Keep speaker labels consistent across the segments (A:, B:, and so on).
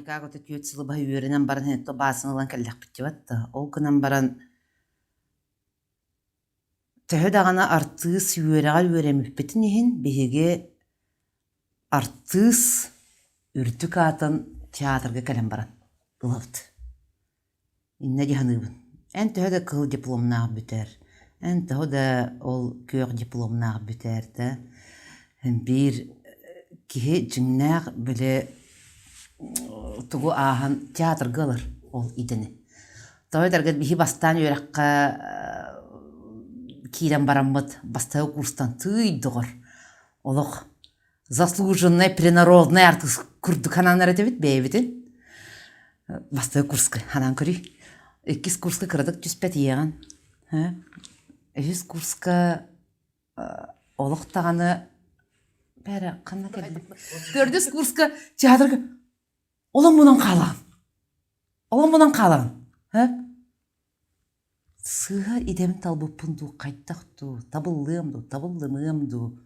A: Как-никак это түөрт сылы быһа үөрэнэн баран это баасын ылан кэллэхпит дьыбат да. Ол гынан баран төһө даҕаны артыыс үөрэҕэр үөрэммиппитин иһин биһиги артыыс үрдүк аатын театрга кэлэн баран ылабыт. Иннэ дии саныыбын. Эн төһө да кыһыл дипломнаах бүтэр, эн төһө да ол күөх дипломнаах бүтэр да, биир киһи дьиҥнээх били тугу ааһан театрга ылар ол идэни. Тоҕо этэргэ биһи бастаан үөрэххэ киирэн бараммыт бастакы курстан тыый доҕор олох заслуженный принародный артыыс курдук санаанар этибит бэйэбитин. Бастакы курска ханаан көрүй. Иккис курска кыратык түспэт ийэҕин. Үһүс курска олох даҕаны бэрэ ханна кэллим? Төрдүс курска театрга оломмунан хаалаҕын. Оломмунан хаалаҕын. Сыыһа идэбин талбыппын дуу, хайдах дуу, табыллыам дуу, табыллымыам дуу.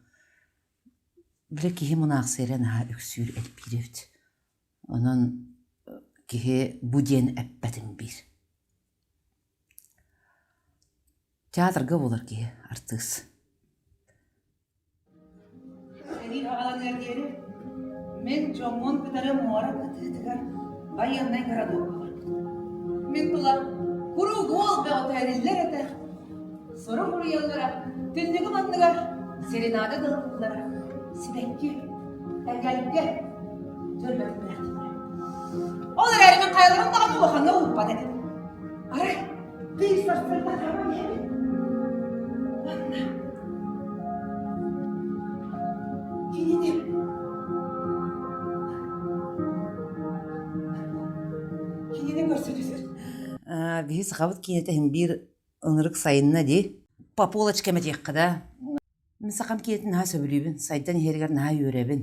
A: Бile киһи мунаахсыйара наһаа үксүүр элбиир эбит. Онон киһи бу диэн эппэтин биир. Театрга буолар киһи артыыс.
B: Сэрии аҕаланыар диэри мин дьоммун кытары муора кытыытыгар байыаннай городокка барбытым. Мин тула куруук уол бөҕөтө эриллэр этэ. Сурук уруйаллара, түннүгүм анныгар серенада дыллыллара, сибэкки, эгэлгэ дьөрбөтүн бэлэхтииллэрэ. Ол эрээри мин хайаларын даҕаны улахаҥҥа уурбат этим. Арай Биир сарсыарда хааман иһэбин. Уонна кинини кинини көрсө түсэр.
A: Биһи сахабыт киинэтэ иһин биир ынырык сайынна дии. По полочкам этиэххэ да. Мин сахам киинэтин наһаа сөбүлүүбүн, сайдан иһэригэр наһаа үөрэбин.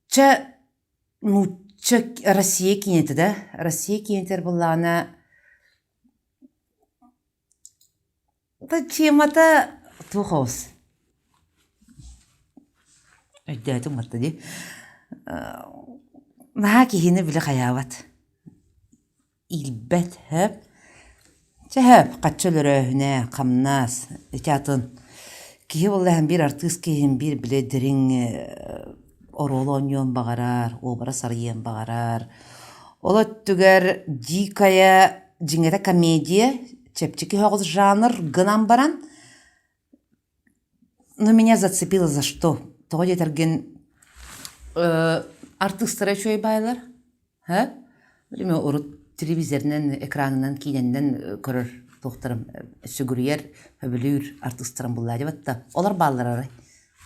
A: Чэ, нуучча Россия киинэтэ да, Россия киинэтигэр буоллаҕына да темата туох оҕус өйдөөтүм барта дии наһаа киһини били хайаабат Иирбэт, һөөп. Чэ һөөп, хаччы өлөрөөһүнэ, хамнас, ити атын. Киһи буоллаһын биир артыыс киһин биир били дириҥ оруолу оонньуон баҕарар, уобарас арыйыан баҕарар. Ол өттүгэр дикая дьиҥэтэ комедия, чэпчэки соҕус жанр гынан баран, но меня зацепило за что? Тоҕо диэтэргин артыыстара үчүгэй баайалар Һэ? Билимэ урут телевизорынан, экранынан, киинэннэн көрөр туохтарым сүгүрүйэр, сөбүлүүр артыыстарым буллаа дебатта. Олор бааллар арай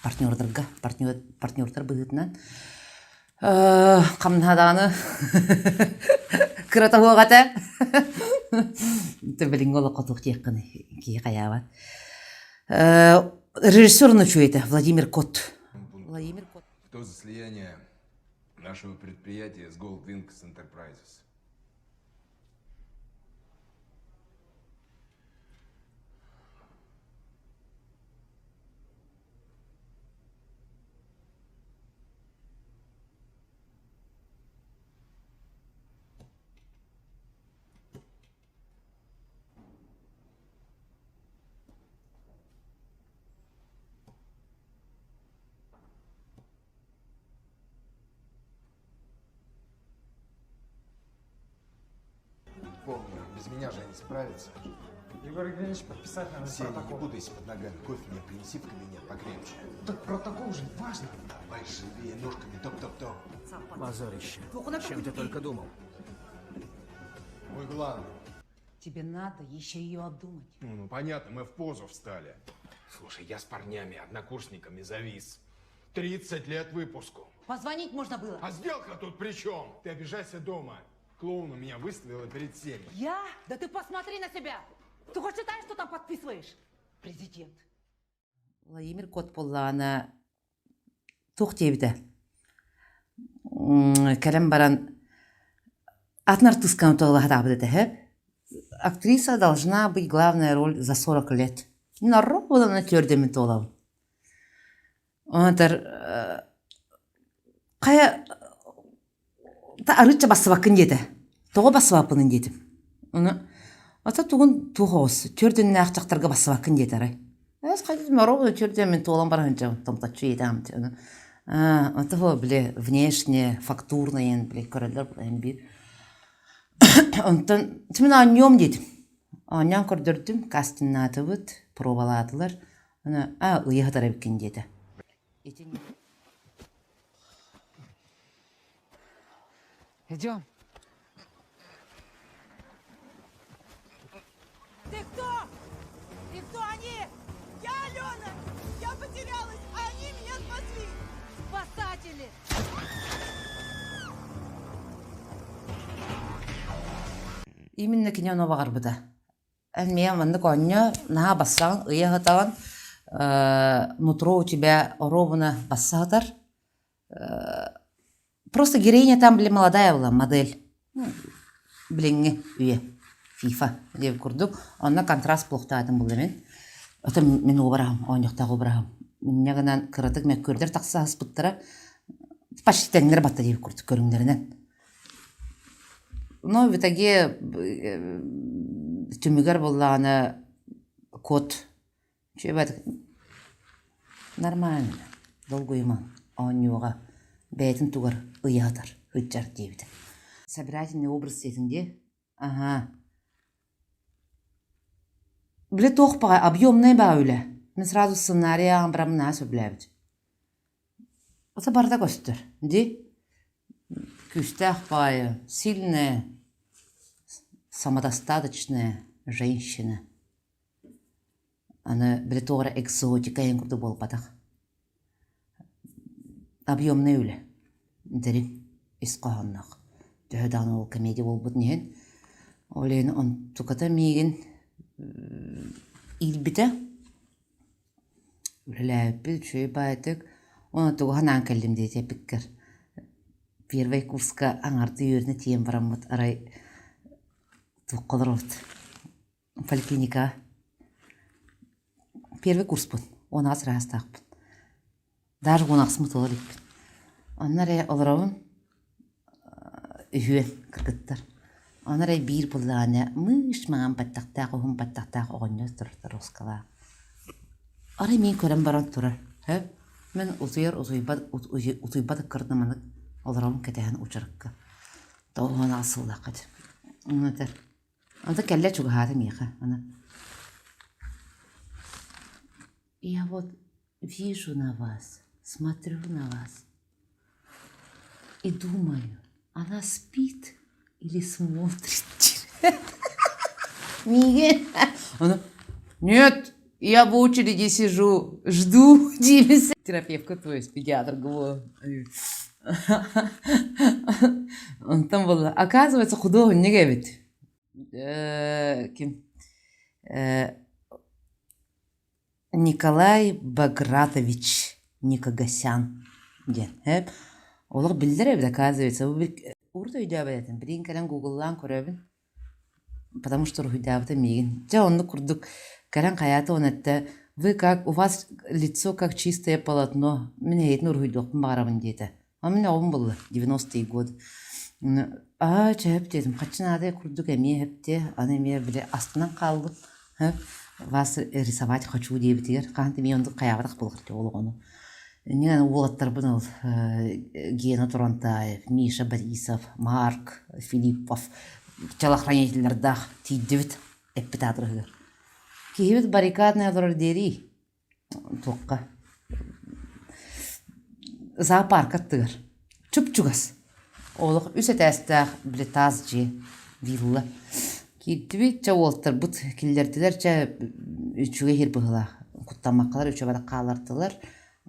A: партнердарга, партнер, партнердар быһыытынан. Хамнаһадааны кырата суох этэ. Билиҥҥи олоххо туох диэххиний киһи хайаабат. Режиссер үчүгэй Владимир Кот. Владимир Кот.
C: Кто за слияние нашего предприятия с Gold Wings Enterprises. Помню, без меня же они справятся.
D: Егор Евгеньевич, подписать надо
C: Сеня, не
D: протокол.
C: путайся под ногами. Кофе мне принеси в кабинет покрепче.
D: Так протокол же важно.
C: Давай живее ножками, топ-топ-топ.
E: Позорище. Чем ты только думал?
C: Мой главный.
B: Тебе надо еще ее обдумать.
C: Ну, ну понятно, мы в позу встали. Слушай, я с парнями, однокурсниками завис. 30 лет выпуску.
B: Позвонить можно было.
C: А сделка тут при чем? Ты обижайся дома. Клоуна меня выставила перед всеми.
B: Я? Да ты посмотри на себя! Ты хоть читаешь, что там подписываешь? Президент.
A: Владимир Кот буоллаҕына туох диэбитэ кэлэн баран атын артыысканы туолаһатаабыт этэ сөп актриса должна быть главная роль за 40 лет норуодана түөрдэммин туолабын онтор. Хайа арыычча бассыбаккын диэтэ. Тоҕо бассыбаппынын диэтим. Ону ата тугун туох оҕус түөрт өннөөх дьахтарга бассыбаккын диэтэ арай. Эс хайдах моро түөрт мин туолан баран сылдьабын томточчу иэтэҕим ону аа ото били внешне фактурно били көрөллөр биир Онтон мин оонньуом диэтим. Оонньоон көрдөрдүм, кастиннаатыбыт, пробалаатылар. Аны аа ыйа сытар эбиккин диэтэ. Итин
D: Идем.
B: Ты кто? И кто они? Я Алена! Я потерялась, а они меня спасли! Спасатели!
A: Именно кини ону баҕарбыта. Эн миэхэ маннык оонньоо, наһаа бассаҕын, ыйа сытаҕын, нутро у тебя оруобуна басса сытар. Просто героиня там, били, молодая была, модель. Билиҥҥи үйэ FIFA диэбит курдук. Онно контраст буолуохтаатым булла мин. Ото мин уобараһым, оонньуохтаах уобараһым. Инньэ гынан кыратык мөккүөрдэр тахса сыспыттара. Почти тэҥнэр батта диэбит курдук көрүҥнэринэн. Но в итоге түмүгэр буоллаҕына кот Үчүгэй нормально, долгуйумаҥ, оонньуоҕа, бэйэтин тугар ыйаатар, сылдьар диэбитэ. Собирательный образ диэтиҥ дии? Аһаа. Били туох баҕай объемнай баҕа үлэ. Мин сразу сценарий ааҕан бараммын наһаа сөбүлээбитим. Ото барыта көстөр, дии? Күүстээх баҕайы, сильная, самодостаточная женщина. Аны били туох эрэ экзотика диэн курдук буолбатах. Объемнай үлэ, дириҥ ис хоһоонноох. Төһө даҕаны ол комедия буолбутун иһин, ол иһин онтуката миигин иирбитэ. Үлэлээбиппит үчүгэй баайытык. Уонна тугу санаан кэллим диэтэ эппиккэр. Первый курска аҥардыы үөрэнэ тиийэн бараммыт арай туохха олоробут Поликлиника первый курспун, 16 ыраастаахпын. Даже 16 туола иликпин. Онно эрэ олоробун үһүөн кыргыттар. Онно эрэ биир былаана мыш маҥан баттахтаах, уһун баттахтаах оҕонньор турар торуоскалаах. Арай мин көрөн баран турар. Һэ? Мин утуйар утуйбат утуйбат ыккардына маннык олоробун кэтэһэн учарыкка. 96 сыллаахха этэ. Онно этэр Ата кэллэ чугаһаата миэхэ аны Я вот вижу на вас, смотрю на вас и думаю, она спит или смотрит Миигин Она Нет, я в очереди сижу, жду диэбит. Терапевтка, то есть педиатр говорю. Онтон буолла оказывается худуоһунньук эбит ким Николай Багратович Никогосян диэн ээ олох биллэр эбит оказывается урут өйдөөбөт этим билигин кэлэн гугллаан көрөбүн потому что уруһуйдаабыта миигин дьэ оннук курдук кэлэн хайаата уонна эттэ вы как у вас лицо как чистое полотно мин эһиэтин уруһуйдуохпун баҕарабын диэтэ а мин оҕом буолла 90-е годы аа чэ сөп диэтим хаччы наада курдук эмиэ сөп диэ аны эмиэ били астынан хааллым вас рисовать хочу диэбитигэр хаһан да эмиэ оннук хайаабатах буолар ол оҕону Инньэ уолаттарбын ол Гена Турантаев, Миша Борисов, Марк Филиппов телохранителлардаах тиийдибит эппит аадырыһыгар. Киһибит баррикаднай олорор диэрий туохха зоопарка аттыгар чуп-чугас олох үс этээстээх били таас дьиэ вилла киирдибит чэ уолаттарбыт киллэрдилэр чэ үчүгэй иһир быһыылаах куттаммаккалар үчүгэй хааллардылар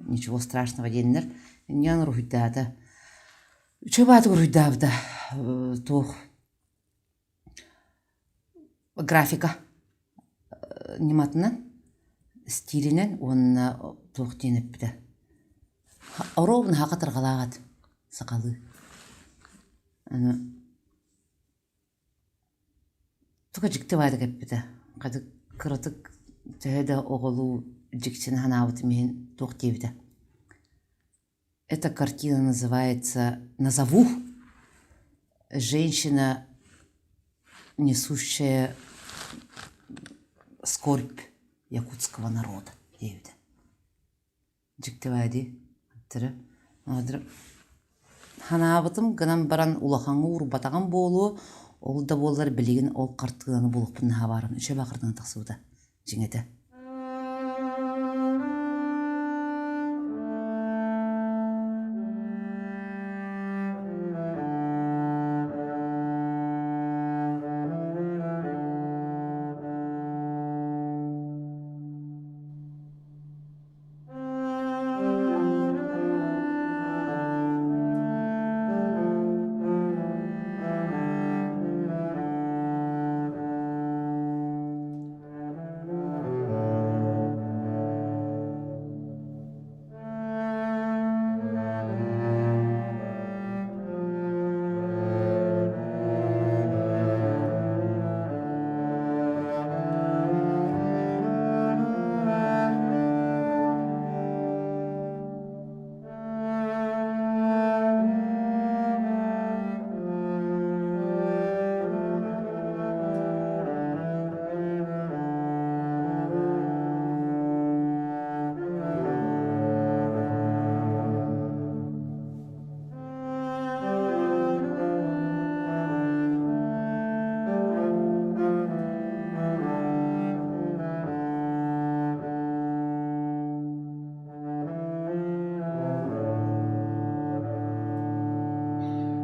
A: ничего страшного диэннэр инньэ уруһуйдаата үчүгэй баатык уруһуйдаабыта туох графика ньыматынан стилинэн уонна туох диэн эппитэ оруобуна хатырҕалаах этим сахалыы аны туга дьикти баайдык эппитэ хатык кыратык төһө да оҕолуу дьиксинэ санаабытым иһин туох диэбитэ. Эта картина называется «Назову. Женщина, несущая скорбь якутского народа» диэбитэ. Дьиктибээ дии. Санаабытым гынан баран улахаҥҥа уурбатаҕым буолуо, ол да буоллар билигин ол хартыынаны булуохпун наһаа баарым, үчүгэй хартыына тахсыбыта дьиҥэтэ.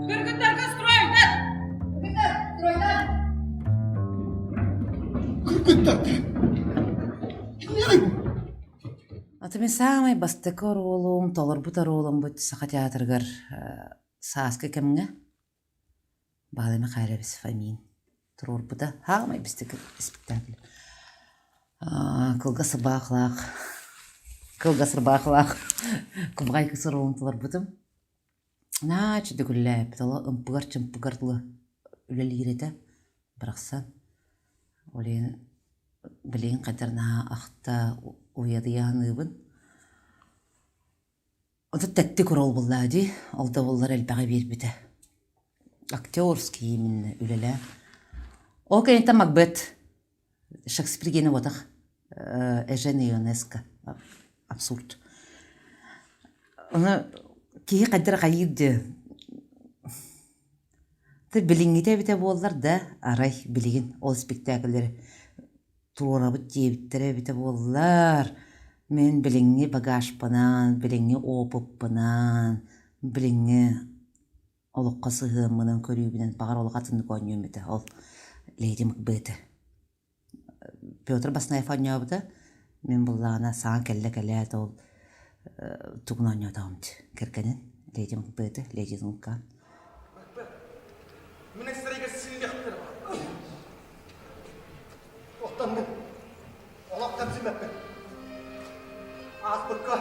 B: Кыргыттарга стройдар! Кыргыттар, стройдар!
F: Кыргыттар! Кимнээҕий бу?
A: Аты мин саамай бастакы оруолум, толорбут оруолум бу Саха театрыгар сааскы кэмҥэ Баалай Михайлович Фомин туруорбута. Саамай бастакы спектакль. Кылгас ырбаахылаах, кылгас ырбаахылаах кубаҕай кыс оруолун толорбутум. Наһаа үчүгэй үлэлээбиппит, ол ымпыгар-чымпыгар дылы үлэлиир этэ барахсан. Ол иһин билигин хайдах наһаа ахта уйадыйа саныыбын. Ото тэттик оруол буллаа дии, ол да буоллар элбэҕи биэрбитэ. Актерский именно үлэлээн. Ол кэнниттэн Макбет Шекспир диэни буотах Эжен Ионеско абсурд. Ону киһи хайдах хайыыр дии Билиҥҥитэ эбитэ буоллар да, арай билигин ол спектакльлэри туруорабыт диэбиттэрэ эбитэ буоллар, мин билиҥҥи багажпынан, билиҥҥи опыппынан, билиҥҥи олоххо сыһыаммынан, көрүүбүнэн баҕар олох атыннык оонньуом этэ ол Леди Макбеты. Петр Баснаев оонньообута, мин буллаҕына саҥа кэллэ кэлээт ол тугун оонньоотоҕум дии кэргэнин Леди Макбеты, Леди Дункан.
F: Мин эстеригэ сиилэхтэр Оттон олох кэмсимэппин. Ааспыкка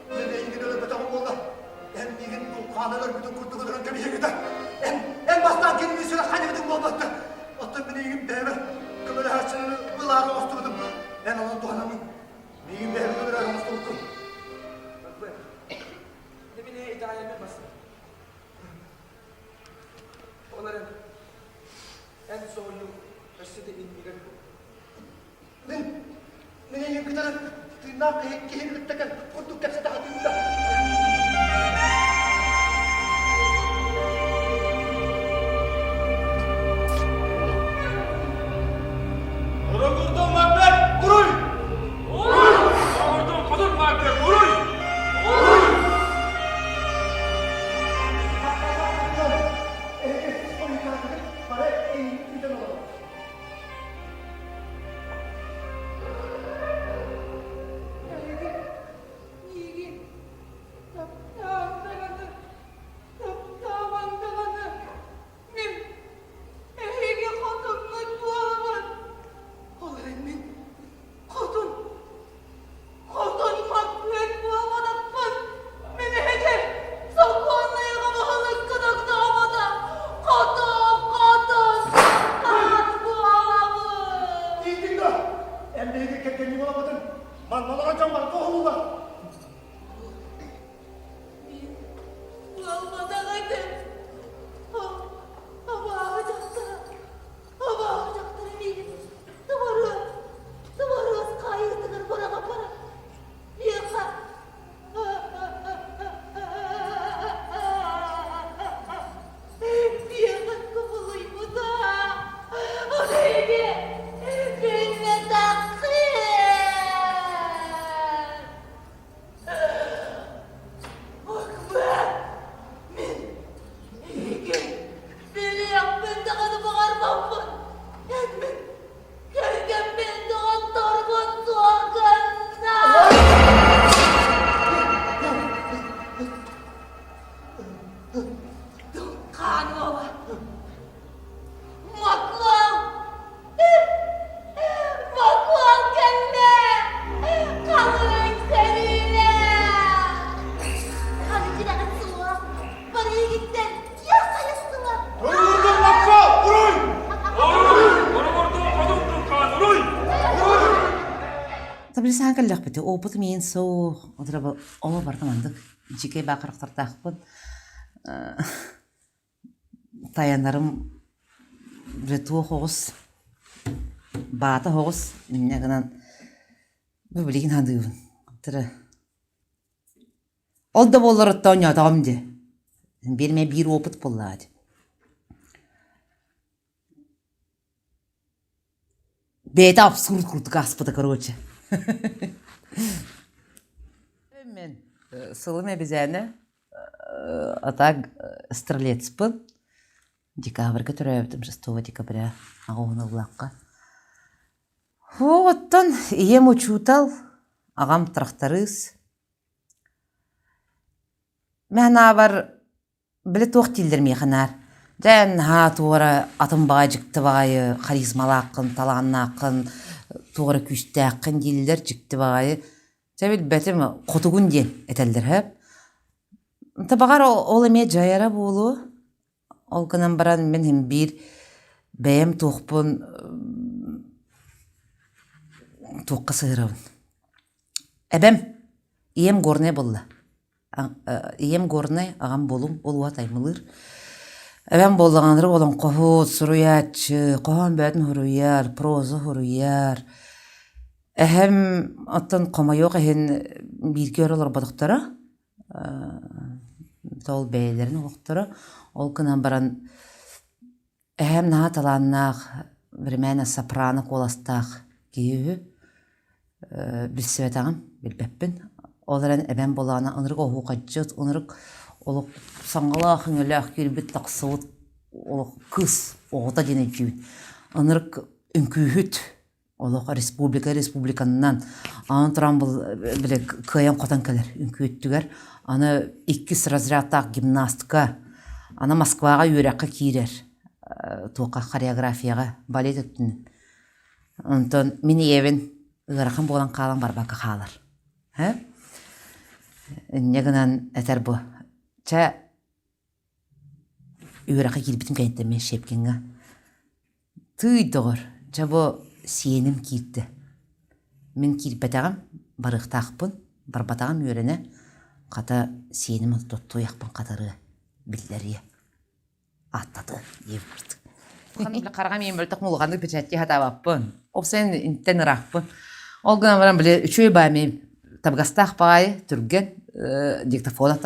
F: мин эйигин өлөрбөтөҕүм буолла. Эн миигин дулхаана өлөрбүтүн курдук өлөрөн кэбиһиэҥ Эн, эн бастаан кинини сүрэх ханньыбытыҥ буолбатта. Оттон мин эйигин бэйэбэр көмөлөһөөччүнү ылаары оҥостубутум. Эн онон туһанаммын миигин бэйэбин өлөрөөр оҥостубуккун.
D: Мин итэҕэйэммин бас. Ол эрэн, эн соһуйуу өссө да иннигэр буол.
F: Мин, мин эйигин кытары тыыннаах киһи киһини кытта курдук кэпсэтэ сатыыбын да.
G: Орогурдун Макбет, уруй! Уруй! Орогурдун Хотун Макбет, уруй! Уруй!
B: Эһиги миигин таптаан даҕаны, таптаабан даҕаны мин эһиги хотуҥҥут буолабын. Ол эрэн мин хотун Хотун Макбет буолбатахпын! Мин эһиги сокуоннайга баһылыккын огдообото! Хотун, хотун, султан буолабын!
F: Тиийдиҥ да, эн биһиги кэргэннии буолабытын, манна олорон дьон барыта уһуллулар.
B: Мин...
A: Бастаан кэллэхпит опытым иин суох, оло барыта маннык дьикэй баахарахтардаахпын тайанарым дьэ туох оҕус баата оҕус инньэ гынан бу билигин саныыбын Ол да буоллар оттон оонньоотоҕум дии. Биир эмэ биир опыт буоллаҕа дии. Бэйэтэ абсурд курдук ааспыта короче. Мен сылым эбизээнэ а так стрелецпын. Декабрьга төрөөбүтүм 6 декабря аҕа ыллахха. Оттон ийэм учуутал, аҕам тракторист. Мин санаабар, били туох дииллэр миэхэ наар, дьэ наһаа туора атын баҕайы дьикти баҕайы харизмалааххын, талааннааххын, туох эрэ күүстээххин дииллэр дьикти баҕайы. Дьэ билбэтим, хотугун диэн этэллэр сөп. Баҕар ол эмиэ дьайара буолуо. Ол гынан баран мин иһин биир бэйэм туохпун туохха сыһыарабын. Эбэм, ийэм Горнай буолла. Ийэм Горнай, аҕам Булуҥ, ол уот аймалыыр. Эбэм буоллаҕына олоҥхоһут, суруйааччы, хоһоон бөҕөтүн суруйар, проза суруйар. Эһэм оттон хомойуох иһин бииргэ өр олорботохторо. Ол бэйэлэрин олохторо. Ол гынан баран эһэм наһаа талааннаах, времена сопрано куоластаах киһи үһү. Билсибэтэҕим, билбэппин. Ол эрэн эбэм буоллаҕына ынырык оһуохайдьыт, ынырык олох саҥалаах өҥөлөөх киирбит тахсыбыт олох кыыс оҕото диэн өйдүүбүн. Ынырык үҥкүүһүт олох республика республиканнан аны туран били кыайан хотон кэлэр үҥкүүттүгэр аны иккис разрядтаах гимнастка аны Москваҕа үөрэххэ киирэр туохха хореографияҕа балет өттүнэн онтон мин ийэбин ыарахан буолан хаалан барбакка хаалар инньэ гынан этэр бу чэ үөрэххэ киирбитим кэнниттэн мин Щепкиҥҥа Тыый, доҕор, дьэ бу сиэним киирдэ. Мин киирбэтэҕим, барыахтаахпын, барбатаҕым үөрэнэ, хата сиэним туйахпын хатарыа, биллэриэ, ааттатыа диэбит. Хараҕым иэм мөлтөх улаханнык печаттии сатаабаппын. Ол сайын интэн ыраахпын. Ол гынан баран били үчүгэй баа эмиэ табыгастаах баҕайы, түргэн диктофон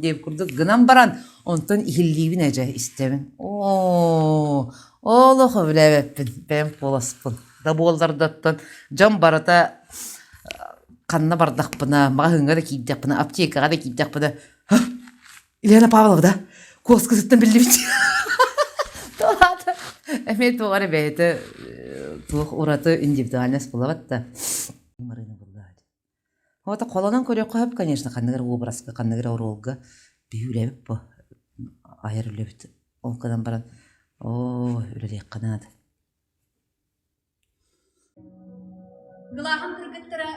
A: диэбит курдук гынан баран онтон иһиллиибин эдьэ истэбин оо олох өбүлээбэппин бэйэм куоласпын да буоллардаттан дьон барыта ханна бардахпына маҕаһыыҥҥа да киирдэхпинэ аптекаҕа да киирдэхпинэ Елена Павлова да куоскасыттан биллибит эмиэ туох эрэ бэйэтэ туох ураты индивидуальность булабат да Вот холонон көрүөххэ сөп, конечно, ханнык эрэ уобараска, ханнык эрэ оруолга биһи үлэбит бу айар үлэбит. Ол гынан баран, оо, үлэлиэххэ наада.
B: Кылааһым кыргыттара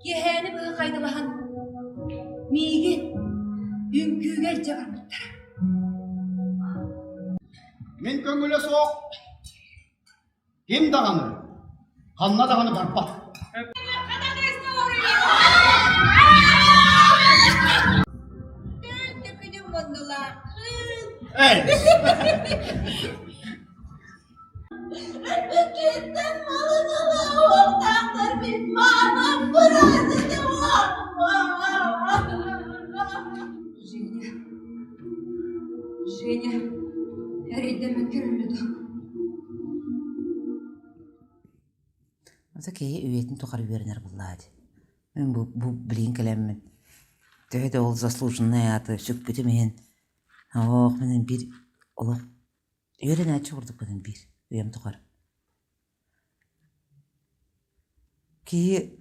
B: киэһээни быһа хайдылаһан миигин үҥкүүгэ илдьэ барбыттара.
F: Мин көҥүлэ суох ким даҕаны, ханна даҕаны барбат. Эй!
B: Женя, Женя, эрэйдэммэккэ өллө дуо?
A: Ата киһи үйэтин тухары үөрэнэр буоллаа дии. Мин бу, бу билигин кэлэммин төһө да ол заслуженнай ааты сүкпүтүм иһин оох мин биир олох үөрэнээччи курдукпун биир үйэм тухары. Киһи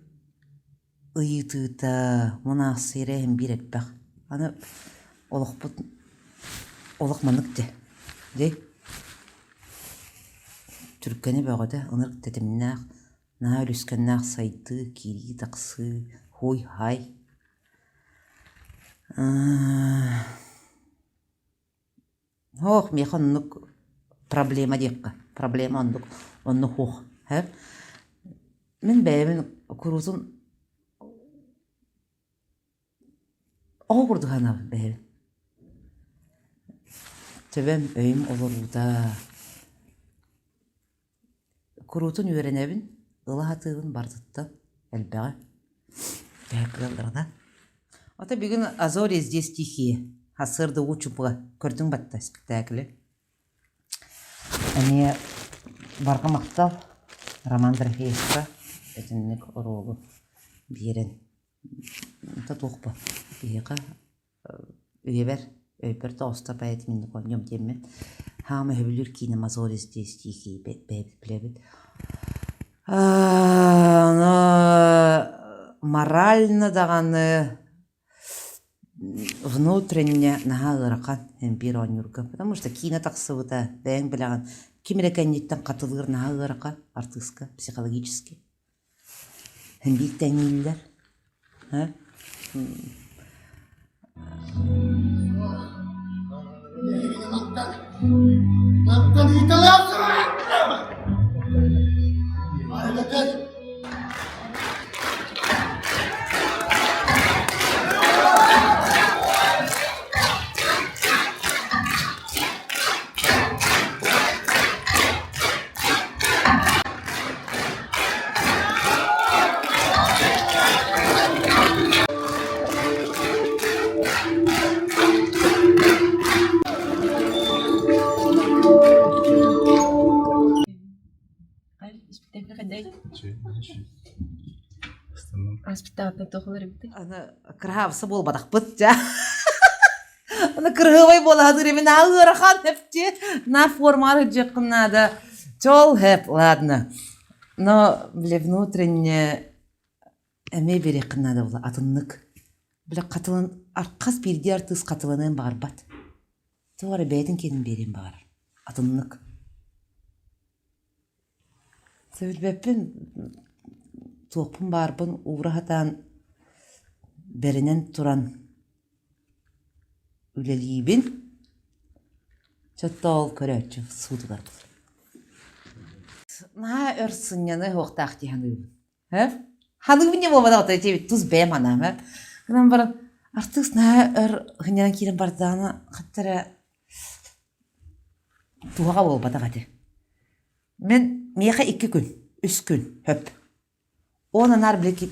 A: ыйытыыта, мунаахсыйара иһин биир элбэх. Аны олохпут олох маннык дии. Дии түргэнэ бөҕөтө, ынырык тэтимнээх, наһаа үлүскэннээх сайдыы, киирии-тахсыы, хуй-хай. Һоох, миэхэ оннук проблема диэххэ, проблема оннук, оннук һуох, һэ. Мин бэйэбин куруутун оҕо курдук санаабын бэйэбин. Төбөм, өйүм олоруута. Куруутун үөрэнэбин, ыла сатыыбын барытыттан элбэҕи. Төһө кыалларынан. Ото бүгүн «А зори здесь тихие» сарсыарда уу чупуга көрдүҥ батта спектаклы. Эмиэ барҕа махтал Роман Дорофеевка итинник оруолу биэрэн туохпа киһиэхэ үйэбэр өйбөр тоҕуста поэт инник оонньуом диэммин хаама өһөбүлүүр киинэ «Мозоли здесь тихие» бэйэбит билэбит морально даҕаны Внутренне наһаа ыарахан эн биир оонньуурга, потому что киинэ тахсыбыта, бэйэҥ билэҕин, ким эрэ кэнниттэн хатылыыр наһаа ыарахан артыыска психологически. Эн биир тэҥнииллэр.
F: Мантан ыыталаах
A: Кыраһаабыса буолбатахпыт дьэ. Аны кырыһыабай буола сатыыр эбин аа ыарахан эпти на формаҕа сылдьыаххын наада. Чол хэп, ладно. Но, бile внутренне эмиэ биэриэххин наада буолла атыннык. Бile хатылан хас биирдии артыыс хатыланыан баҕарбат. Туох эрэ бэйэтин киэнин биэриэн баҕарар. Атыннык. Сөбүлбэппин, туохпун баарбын уура сатаан бэринэн туран үлэлиибин. Чотто ол көрөөччү суутугар Наһаа өр сынньаныа суохтаах дии саныыбын. Ээ? Ханыыбын не буолбатах ити тус бэйэм анаам ээ. Гынан баран артыыс наһаа өр сынньанан киирэн бардаҕына хатта эрэ туһаҕа буолбатах ити. Мин миэхэ 2 күн, 3 күн хөп. Он анаар били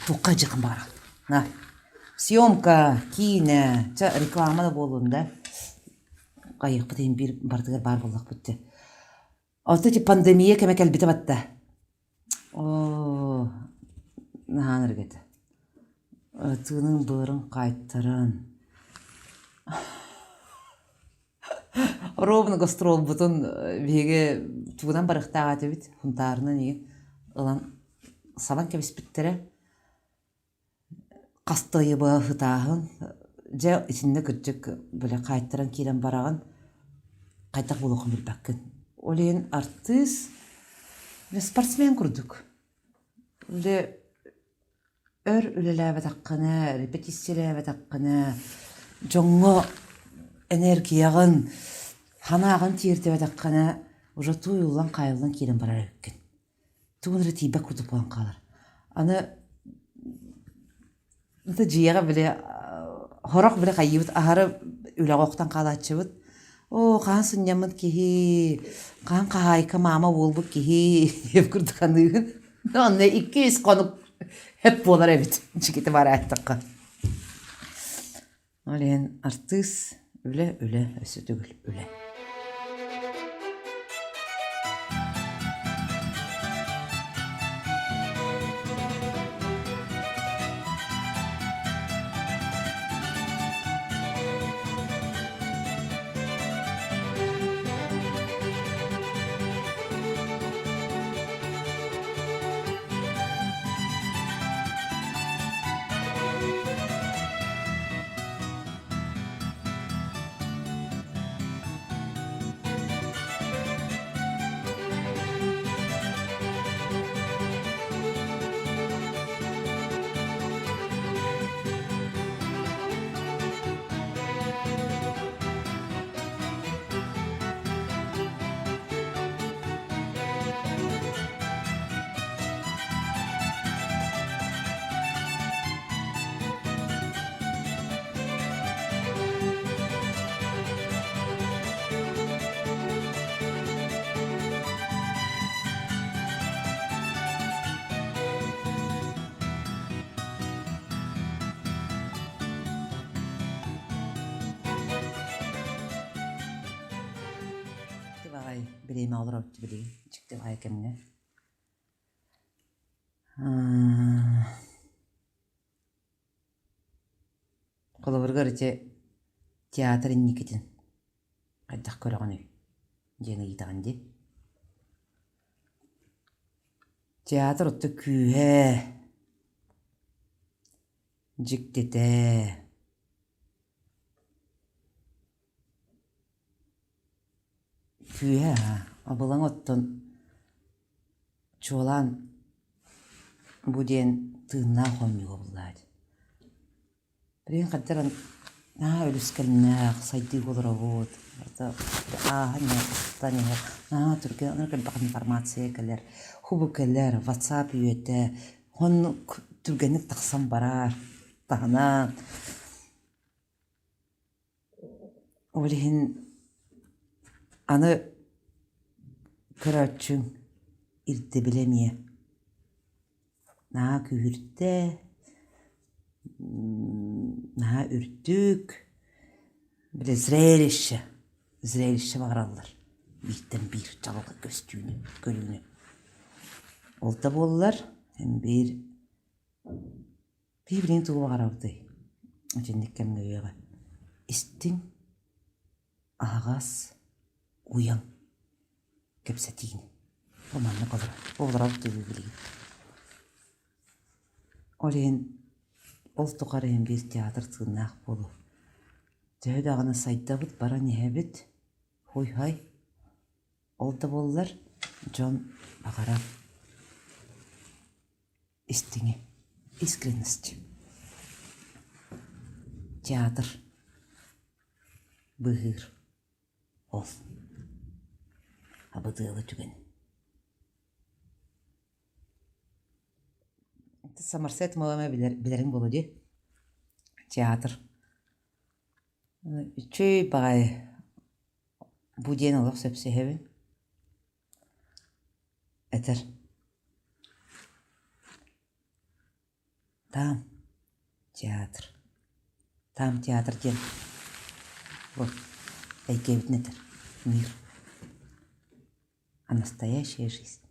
A: туохха дьыкын баҕарар. На. Съемка, киинэ, чэ реклама да буоллун да. Хайыахпыт иһин биир барытыгар баар буоллахпыт дии. Оттон ити пандемия кэмэ кэлбитэ батта. Оо, наһаа ынырык этэ. Тыыныҥ быарын хаайтаран. Ровно гастролбутун биһиги тугунан барыахтаах этибит, Хунтаарынан игин ылан сабан кэбиспиттэрэ. Хас да ыйы быһа ытааһын, дьэ итиннэ кырдьык били хаайтаран киирэн бараҕын, хайдах буолуоххун билбэккин. Ол иһин артыыс спортсмен курдук. Били Өр үлэлээбэтэххинэ, репетициялээбэтэххинэ, дьоҥҥо энергияҕын, санааҕын тиэрдибэтэххинэ уже тууйуллан-хаайыллан киирэн барар эбиккин. Тугун эрэ тиийбэт курдук буолан хаалар. Аны это дьиэҕэ били сорох били хайыыбыт аһары үлэҕэ охтон хаалааччыбыт. Оо, хаһан сынньаммыт киһи, хаһан хаһаайка маама буолбут киһи диэбит курдук аныыгын. Онно 2-3 хонук хөп буолар эбит дьикити барааттахха. Ол иһин артыыс үлэ, үлэ, өссө төгүл үлэ. Бириэмэ олоробут билигин дьикти баҕайы кэмҥэ. Холобуругар ити театр инникитин хайдах көрөҕүнүй диэн ыйытаҕын дии. Театр оттон күүһэ, дьиктитэ Күүһэ аһа, абылаҥ оттон чуолаан бу диэн тыыннаах оонньууга буллаат. Билигин хайдах эрэ наһаа үлүскэннээх сайдыыга олоробут, барыта ааһан иһэр, устан иһэр, наһаа түргэн онон элбэх информация кэлэр, хубу кэлэр, ватсап үйэтэ, оннук түргэнник тахсан барар, таһынан Ол иһин аны көрөөччүҥ ирдэбилэ эмиэ наһаа күүһүрдэ, наһаа үрдүк, били зрелище, зрелище баҕараллар бииртэн биир чаҕылхай көстүүнү, көрүүнү. Ол да буоллар эн биир Киһи билигин тугу баҕарабытый? Итинник кэмҥэ үйэҕэ истиҥ, аһаҕас, уйан кэпсэтиини. Бу маннык олорор. Бу олоробут дуу билигин. Ол иһин ол тухары иһин биир театр тыыннаах буолуо. Төһө даҕаны сайдабыт, баран иһэбит, хуй-хай. Ол да буоллар дьон баҕарар Истиҥи, искренность. Театр быыһыыр ол абыдыалы түгэн. Сомерсет Моэма билэр, билэриҥ буолуо дии. Театр. Үчүгэй баҕайы бу диэн олох сөпсөһөбүн. Этэр Там театр, там театр диэн вот эйгэбитин этэр мир, а настоящая жизнь.